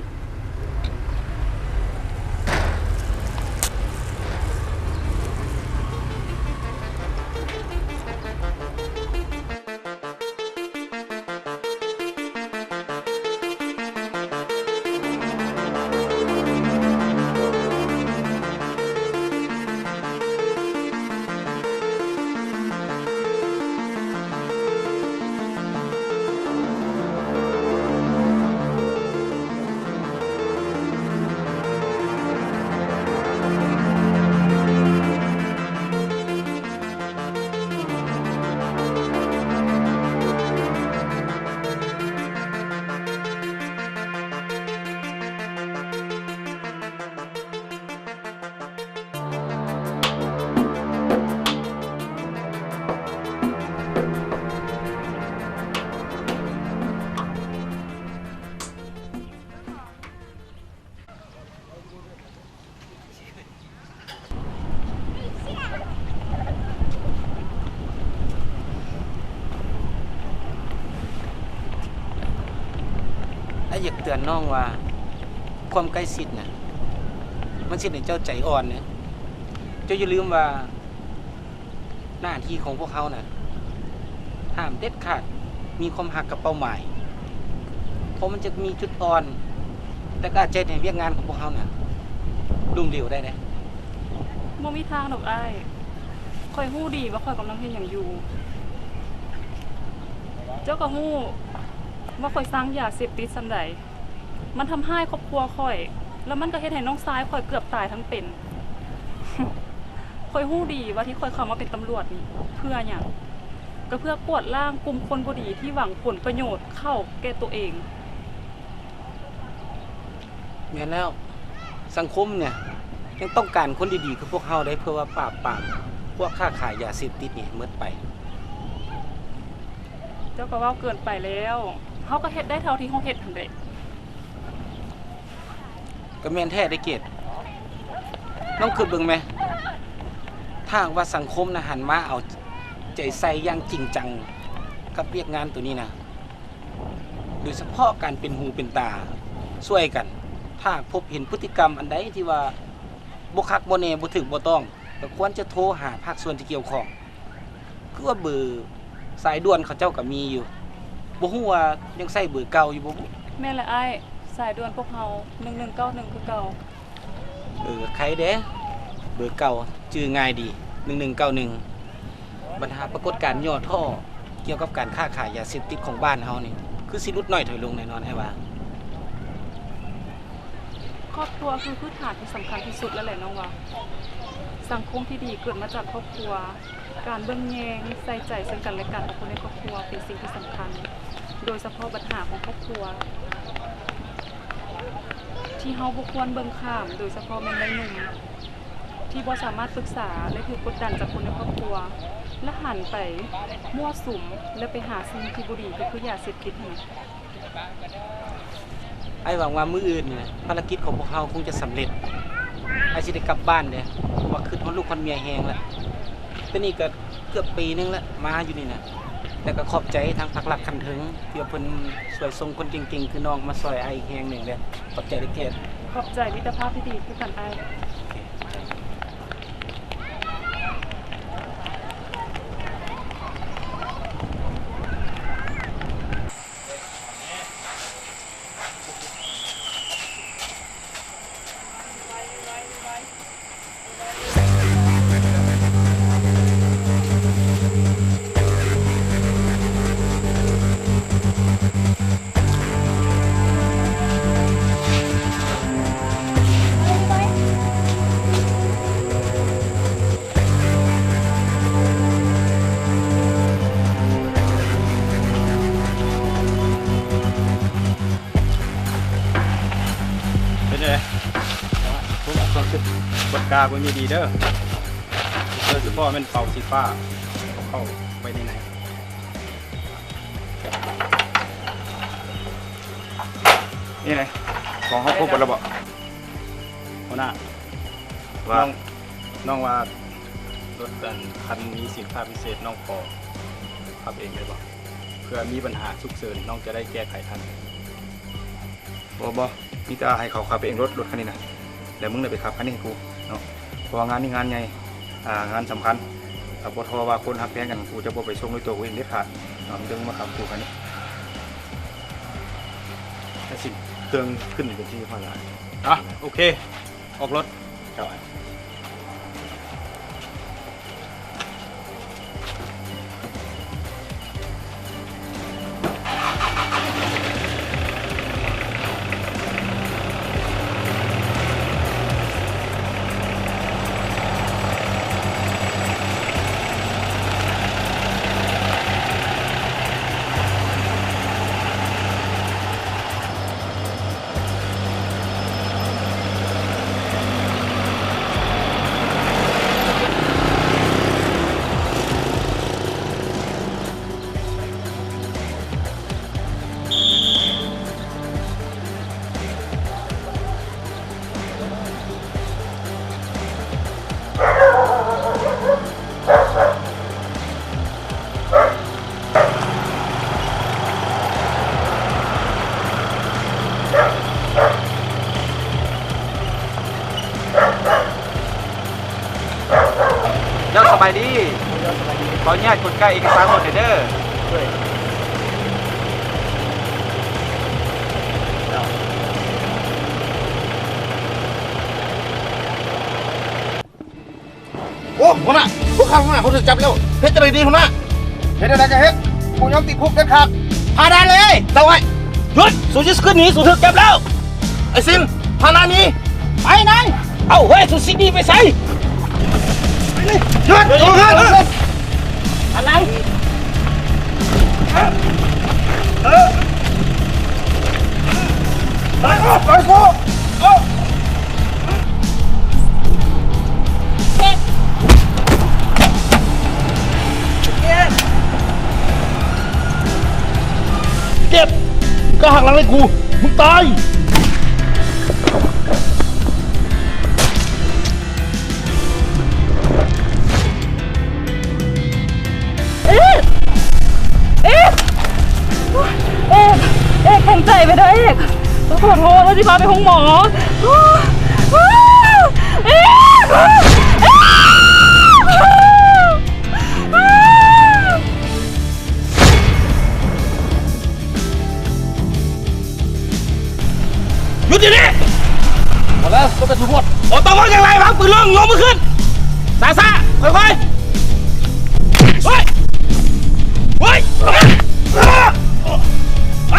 ອ້າຍຢາກເຕືອນນ້ອງວ່າ ຄວາມໃກ້ຊິດນະ ມັນຊິເຮັດໃຫ້ເຈົ້າໃຈອ່ອນເດ້. ເຈົ້າຢ່າລືມວ່າ ໜ້າທີ່ຂອງພວກເຮົານະ ຫ້າມເດັດຂາດມີຄວາມຮັກກັບເປົ້າໝາຍ, ເພາະມັນຈະມີຈຸດອ່ອນ ແລະ ກໍອາດຈະເຮັດໃຫ້ວຽກງານຂອງພວກເຮົານະ ລົ້ມເຫຼວໄດ້ເດ້. ບໍ່ມີທາງດອກອ້າຍ, ຂ້ອຍຮູ້ດີວ່າຂ້ອຍກຳລັງເຮັດຫຍັງຢູ່. ເຈົ້າກໍຮູ້ວ່າຂ້ອຍຊັງຢາເສບຕິດສ່ຳໃດ. ມັນທຳຮ້າຍຄອບຄົວຂ້ອຍ ແລ້ວມັນກໍເຮັດໃຫ້ນ້ອງຊາຍຂ້ອຍເກືອບຕາຍທັງເປັນ. ຂ້ອຍຮູ້ດີວ່າທີ່ຂ້ອຍເຂົ້າມາເປັນຕຳຫຼວດນີ້ເພື່ອຫຍັງ, ກໍເພື່ອກວາດລ້າງກຸ່ມຄົນບໍ່ດີທີ່ຫວັງຜົນປະໂຫຍດເຂົ້າແກ່ໂຕເອງ. ແມ່ນແລ້ວ, ສັງຄົມເນຍຍັງຕ້ອງການຄົນດີໆຄືພວກເຮົາເດ້ ເພື່ອວ່າປາບປາມພວກຄ້າຂາຍຢາເສບຕິດນີ້ໃຫ້ໝົດໄປ. ເຈົ້າກໍເວົ້າເກີນໄປແລ້ວ, ເຮົາກໍເຮັດໄດ້ເທົ່າທີ່ເຮົາເຮັດຫັ້ນແຫຼະ. ກໍແມ່ນແທ້ເດ້ເກດ, ນ້ອງຄິດເບິ່ງແມ, ຖ້າຫາກວ່າສັງຄົມນະຫັນມາເອົາໃຈໃສ່ຢ່າງຈິງຈັງກັບວຽກງານໂຕນີ້ນະ, ໂດຍສະເພາະການເປັນຫູເປັນຕາຊ່ວຍກັນ, ຖ້າຫາກພົບເຫັນພຶດຕິກຳອັນໃດທີ່ວ່າບໍ່ຄັກບໍ່ແນ່ ບໍ່ຖືກບໍ່ຕ້ອງ, ກໍຄວນຈະໂທຫາພາກສ່ວນທີ່ກ່ຽວຂ້ອງ. ຄືວ່າເບີສາຍດ່ວນເຂົາເຈົ້າກໍມີຢູ່, ບໍ່ຮູ້ວ່າຍັງໃຊ້ເບີເກົ່າຢູ່ບໍ່ບຸ? ແມ່ນແຫຼະອ້າຍ, ສາຍດ່ວນພວກເຮົາ ໜຶ່ງໜຶ່ງເກົ້າໜຶ່ງ ຄືເກົ່າ. ເອີ, ໄຄເດ້, ເບີເກົ່າຈື່ງ່າຍດີ ໜຶ່ງໜຶ່ງເກົ້າໜຶ່ງ. ບັນຫາປາກົດການຫຍໍ້ທໍ້ກ່ຽວກັບການຄ້າຂາຍຢາເສບຕິດຂອງບ້ານເຮົານີ້ ຄືຊິຫຼຸດໜ້ອຍຖອຍລົງແນ່ນອນ, ອ້າຍວ່າ. ຄອບຄົວຄືພື້ນຖານທີ່ສຳຄັນທີ່ສຸດແລ້ວແຫຼະນ້ອງວ່າ. ສັງຄົມທີ່ດີເກີດມາຈາກຄອບຄົວ. ການເບິ່ງແຍງໃສ່ໃຈເຊິ່ງກັນແລະກັນຂອງຄົນໃນຄອບຄົວເປັນສິ່ງທີ່ສຳຄັນ, ໂດຍສະເພາະບັນຫາຂອງຄອບຄົວທີ່ເຮົາບໍ່ຄວນເບິ່ງຂ້າມ, ໂດຍສະເພາະແມ່ນໄວໜຸ່ມທີ່ບໍ່ສາມາດປຶກສາ ແລະ ຖືກກົດດັນຈາກຄົນໃນຄອບຄົວ ແລະ ຫັນໄປມົ້ວສຸມ ແລະ ໄປຫາສິ່ງທີ່ບໍ່ດີ ກໍຄືຢາເສບຕິດຫັ້ນ. ອ້າຍຫວັງວ່າມື້ອື່ນນີ້ນະ ພາລະກິດຂອງພວກເຮົາຄົງຈະສຳເລັດ. ອ້າຍຊິໄດ້ກັບບ້ານເດ້, ເພາະວ່າຄິດຮອດລູກຮອດເມຍແຮງລະ. ແຕ່ນີ້ກໍເກືອບປີໜຶ່ງລະ ມາຢູ່ນີ້ນະ. ແຕ່ກໍຂອບໃຈທາງພັກລັດຂັ້ນເທິງ ທີ່ວ່າເພິ່ນຊ່ວຍສົ່ງຄົນເກັ່ງໆຄືນ້ອງມາຊ່ອຍອ້າຍອີກແຮງໜຶ່ງເດ້. ຂອບໃຈເດີເກດ. ຂອບໃຈ, ມິດຕະພາບທີ່ດີຄືກັນອ້າຍ. ເປັນຈັ່ງໃດ? ກວດກາເບິ່ງດີໆເດີ, ໂດຍສະເພາະແມ່ນເປົາສີຟ້າ ເອົາເຂົ້າໄວ້ໃນໃນ. ນີ້ນະ ຂອງເຮົາຄົບເບິດແລ້ວບໍ? ຫົວໜ້າ ວ່າ ນ້ອງ ນ້ອງວ່າລົດອັນ ຄັນມີສິນຄ້າພິເສດ ນ້ອງຂໍ ຂັບເອງໄດ້ບໍ່? ເພື່ອມີບັນຫາສຸກເສີນ ນ້ອງຈະໄດ້ແກ້ໄຂທັນ. ບໍ່ ບໍ່ ມີແຕ່ໃຫ້ເຂົາຂັບເອງລົດ ລົດຄັນນີ້ນະ ແລ້ວມຶງໄດ້ໄປຂັບຄັນນີ້ໃຫ້ກູເນາະ ເພາະວ່າງານນີ້ງານໃຫຍ່ ອ່າ ງານສຳຄັນ. ຖ້າບໍ່ທໍ່ວ່າຄົນຮັກແພງກັນ ກູຈະບໍ່ໄປສົ່ງດ້ວຍຕົວກູເອງເດັດຂາດເນາະ ມີແຕ່ມຶງມາຂັບກູຄັນນີ້. ໄອ້ຊິນ ເຄື່ອງຂຶ້ນເປັນທີ່ຮຽບຮ້ອຍແລ້ວ. ອ່ະ ໂອເຄ ອອກລົດ. ເຈົ້າ. ເຈົ້າສະບາຍດີ. ເຈົ້າສະບາຍດີ. ຂໍອະນຸຍາດກົດກາເອກະສານລົດແດ່ເດີ. ໂດຍ. ໂອ້ ຫົວໜ້າ ພວກຂ້າຫົວໜ້າເຂົາຖືກຈັບແລ້ວ ເຮັດຈັ່ງໃດດີຫົວໜ້າ? ເຮັດຈັ່ງໃດກໍເຮັດ ບໍ່ຍອມຕິດຄຸກເດັດຂາດ. ພານາເລີຍ ເຈົ້າໄອ້. ຢຸດ! ສູຈະຂຶ້ນໜີ ສູຖືກຈັບແລ້ວ. ໄອ້ຊິນ ພານາໜີ. ໄປນາຍ. ເອົ້າ ເຮີ້ຍ ສູຊິໜີໄປໃສ? ຢຸດ! ສູຂຶ້ນ! ອັນນັ້ນ ໄປ ໄປ ໄປ ເຈັບ! ເຈັບ! ກະຫັກຫຼັງໃຫ້ກູ ມຶງຕາຍ! ເອກ! ເອກ! ເອກ! ເອກ! ແຂງໃຈໄວ້ເດີເອກ! ຂໍໂທດ ວ່າຊິພາໄປໂຮງໝໍ. ເອກ! ເອກ! ຢຸດດຽວນີ້! ພໍແລ້ວ ບໍ່ເປັນສົມມຸດ. ບໍ່ຕ້ອງເວົ້າຫຍັງຫຼາຍ ວາງປືນລົງ ຍົກມືຂຶ້ນ. ຊ້າໆ ຄ່ອຍໆ. ເຮີ້ຍ! ເຮີ້ຍ! ໄປ!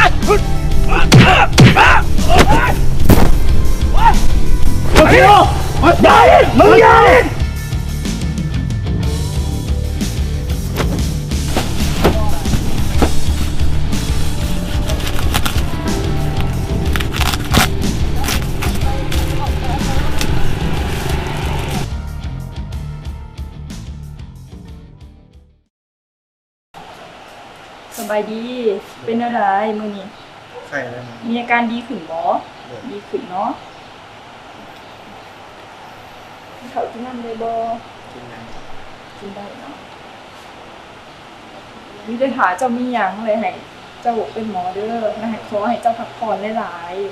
ສະບາຍດີ. ເປັນແນວໃດມື້ນີ້? ໄຂ້ແລ້ວ. ມີອາການດີຂຶ້ນບໍ່? ໂດຍ. ດີຂຶ້ນເນາະ. ກິນເຂົ້າກິນນ້ຳໄດ້ບໍ່? ກິນໄດ້. ກິນໄດ້ເນາະ. ມີແຕ່ຖ້າເຈົ້າມີຫຍັງແລ້ວໃຫ້ເຈົ້າເປັນໝໍເດີ ແລ້ວໃຫ້ ຂໍໃຫ້ເຈົ້າພັກຜ່ອນຫຼາຍໆ.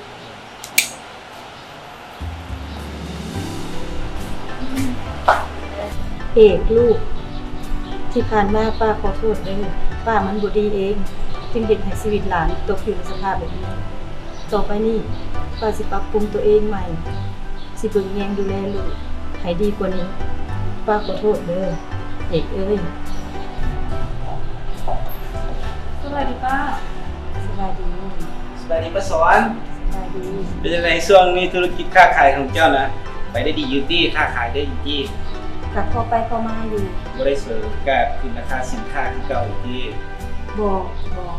ເອກ ລູກ, ທີ່ຜ່ານມາປ້າຂໍໂທດເດີ, ປ້າມັນບໍ່ດີເອງ ຈຶ່ງເຮັດໃຫ້ຊີວິດຫຼານຕົກຢູ່ໃນສະພາບແບບນີ້. ຕໍ່ໄປນີ້ ປ້າຊິປັບປຸງຕົວເອງໃໝ່, ຊິເບິ່ງແຍງດູແລລູກໃຫ້ດີກວ່ານີ້. ປ້າຂໍໂທດເດີ ເອກເອີຍ. ສະບາຍດີປ້າ. ສະບາຍດີ. ສະບາຍດີປ້າສອນ. ສະບາຍດີ. ເປັນຈັ່ງໃດຊ່ວງນີ້ທຸລະກິດຄ້າຂາຍຂອງເຈົ້ານະ ໄປໄດ້ດີຢູ່ຕິ? ຄ້າຂາຍໄດ້ຢູ່ຕິ? ກະພໍໄປພໍມາຢູ່. ບໍ່ໄດ້ສວຍໂອກາດຂຶ້ນລາຄາສິນຄ້າຄືເກົ່າຕິ? ບໍ່ ບໍ່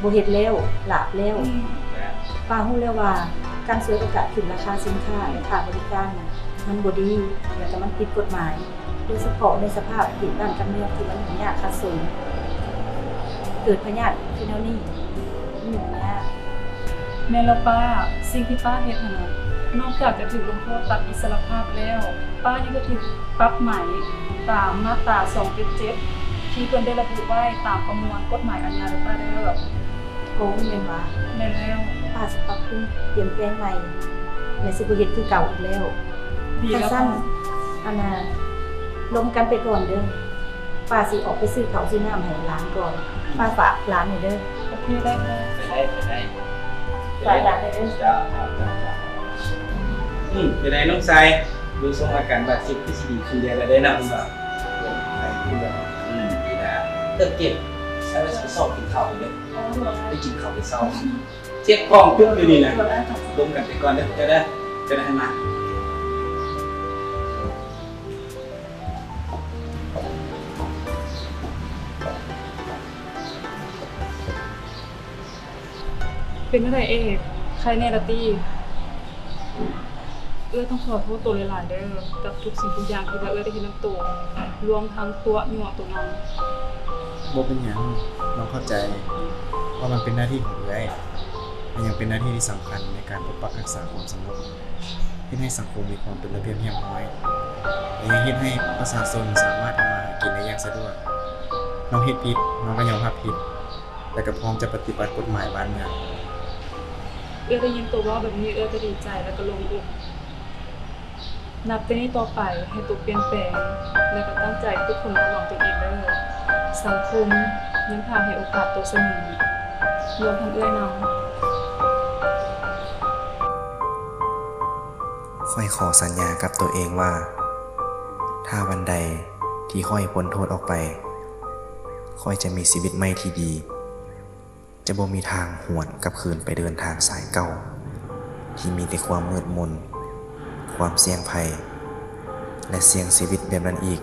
ບໍ່ເຮັດແລ້ວ ຫຼາບແລ້ວ. ອືມ ປ້າຮູ້ແລ້ວວ່າການສວຍໂອກາດຂຶ້ນລາຄາສິນຄ້າ ແລະ ຄ່າບໍລິການນະ ມັນບໍ່ດີ ແລະ ກະມັນຜິດກົດໝາຍ. ໂດຍສະເພາະໃນສະພາບເຂດບ້ານກຳເນີດທີ່ມັນຫຍຸ້ງຍາກຂັດສົນ, ເກີດພະຍາດຄືແນວນີ້ ມັນຫຍຸ້ງຍາກ. ແມ່ນແລ້ວປ້າ, ສິ່ງທີ່ປ້າເຮັດຫັ້ນນະ ນອກຈາກຈະຖືກລົງໂທດຕັດອິດສະລະພາບແລ້ວ, ປ້າຍັງຈະຖືກປັບໃໝຕາມມາດຕາສອງເຈັດເຈັດ ທີ່ເພິ່ນໄດ້ລະບຸໄວ້ຕາມປະມວນກົດໝາຍອາຍາເດີປ້າເດີ. ໂອ້ ແມ່ນຫວາ? ແມ່ນແລ້ວ. ປ້າຊິປັບປຸງປ່ຽນແປງໃໝ່ ແລະ ຊິບໍ່ເຮັດຄືເກົ່າອີກແລ້ວ. ດີແລ້ວ. ຄັນຊັ້ນ ອັນນ່າ ລົມກັນໄປກ່ອນເດີ. ປ້າຊິອອກໄປຊື້ເຂົ້າຊື້ນ້ຳໃຫ້ຫຼານກ່ອນ. ປ້າຝາກຫຼານແດ່ເດີ. ໂອເຄ ໄດ້ ໄດ້ ໄປໄດ້ ໄປໄດ້. ຝາກຫຼານແດ່ເດີ. ເຈົ້າ ເຈົ້າ ເຈົ້າ ເຈົ້າ. ອືມ ເປັນໃດນ້ອງຊາຍ? ເບິ່ງຊົງອາການບາດເຈັບຄືຊິດີຂຶ້ນແດ່ແລ້ວເດ້ນະ ເພິ່ນວ່າ. ໄປຂຶ້ນແລ້ວ. ອືມ ດີນະ. ເຕີບເກັບ ໃສ່ໄວ້ ຊິໄປຊອກກິນເຂົ້າເດີ. ໄດ້ກິນເຂົ້າແຕ່ເຊົ້າ. ເຈັບທ້ອງປຶກຢູ່ນີ້ນະ. ລົມກັນໄປກ່ອນເດີ ເຈົ້າເດີ. ເຈົ້າໄດ້ໃຫ້ມາ. ເປັນແນວໃດເອກ? ໄຄແນ່ລະຕິ? ເອື້ອຍຕ້ອງຂໍໂທດໂຕຫຼາຍໆເດີ ກັບທຸກສິ່ງທຸກຢ່າງທີ່ວ່າເອື້ອຍໄດ້ເຮັດນຳໂຕ, ລວມທັງຕົວະຍົວະໂຕນຳ. ບໍ່ເປັນຫຍັງ, ນ້ອງເຂົ້າໃຈວ່າມັນເປັນໜ້າທີ່ຂອງເອື້ອຍ ແລະ ຍັງເປັນໜ້າທີ່ທີ່ສຳຄັນໃນການປົກປັກຮັກສາຄວາມສະຫງົບ, ເຮັດໃຫ້ສັງຄົມມີຄວາມເປັນລະບຽບຮຽບຮ້ອຍ ແລະ ຍັງເຮັດໃຫ້ປະຊາຊົນສາມາດທຳມາຫາກິນໄດ້ຢ່າງສະດວກ. ນ້ອງເຮັດຜິດ, ນ້ອງກໍຍອມຮັບຜິດ. ແລະ ກໍພ້ອມຈະປະຕິບັດກົດໝາຍບ້ານເມືອງ. ເອື້ອຍໄດ້ຍິນໂຕເວົ້າແບບນີ້ ເອື້ອຍກໍດີໃຈ ແລະ ກໍໂລ່ງອົກ. ນັບແຕ່ນີ້ຕໍ່ໄປ ໃຫ້ໂຕປ່ຽນແປງ ແລະ ກໍຕັ້ງໃຈຝຶກຝົນອົບຮົມຕົນເອງເດີ. ສັງຄົມຍັງຖ້າໃຫ້ໂອກາດໂຕສະເໝີ, ລວມທັງເອື້ອຍນຳ. ຂ້ອຍຂໍສັນຍາກັບໂຕເອງວ່າ ຖ້າວັນໃດທີ່ຂ້ອຍພົ້ນໂທດອອກໄປ, ຂ້ອຍຈະມີຊີວິດໃໝ່ທີ່ດີ, ຈະບໍ່ມີທາງຫວນກັບຄືນໄປເດີນທາງສາຍເກົ່າ ທີ່ມີແຕ່ຄວາມມືດມົນ, ຄວາມສ່ຽງໄພ ແລະ ສ່ຽງຊີວິດແບບນັ້ນອີກ.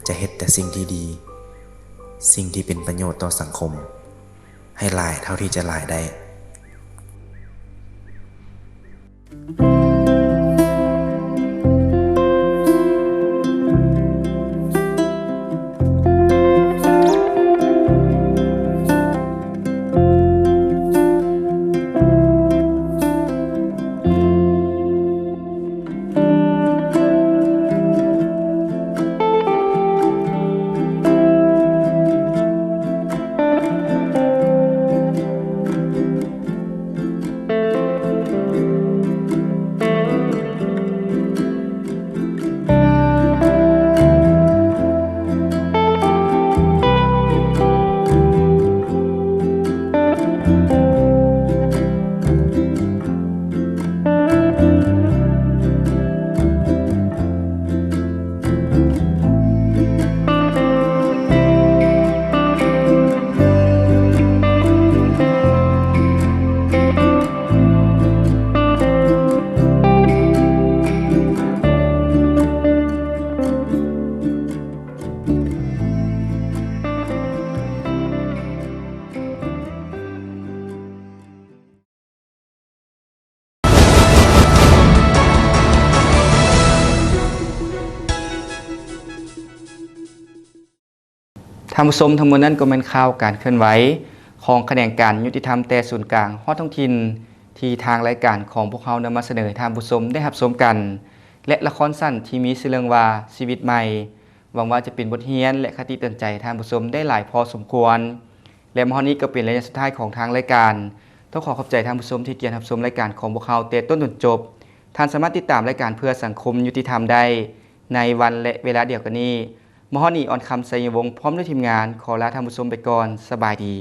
ຈະເຮັດແຕ່ສິ່ງທີ່ດີ, ສິ່ງທີ່ເປັນປະໂຫຍດຕໍ່ສັງຄົມ ໃຫ້ຫຼາຍເທົ່າທີ່ຈະຫຼາຍໄດ້. ທ່ານຜູ້ຊົມ, ທັງໝົດນັ້ນກໍແມ່ນຂ່າວການເຄື່ອນໄຫວຂອງຂະແໜງການຍຸຕິທຳແຕ່ສູນກາງຮອດທ້ອງຖິ່ນ ທີ່ທາງລາຍການຂອງພວກເຮົານຳມາສະເໜີໃຫ້ທ່ານຜູ້ຊົມໄດ້ຮັບຊົມກັນ ແລະ ລະຄອນສັ້ນທີ່ມີຊື່ເລື່ອງວ່າ ຊີວິດໃໝ່. ຫວັງວ່າຈະເປັນບົດຮຽນ ແລະ ຄະຕິເຕືອນໃຈໃຫ້ທ່ານຜູ້ຊົມໄດ້ຫຼາຍພໍສົມຄວນ. ແລະ ມາຮອດນີ້ກໍເປັນໄລຍະສຸດທ້າຍຂອງທາງລາຍການ. ຕ້ອງຂໍຂອບໃຈທ່ານຜູ້ຊົມທີ່ກຽດຮັບຊົມລາຍການຂອງພວກເຮົາແຕ່ຕົ້ນຈົນຈົບ. ທ່ານສາມາດຕິດຕາມລາຍການເພື່ອສັງຄົມຍຸຕິທຳໄດ້ໃນວັນ ແລະ ເວລາດຽວກັນນີ້. ມາຮອດນີ້ ອອນຄຳ ໄຊຍະວົງ ພ້ອມດ້ວຍທີມງານ ຂໍລາທ່ານຜູ້ຊົມໄປກ່ອນ. ສະບາຍດີ.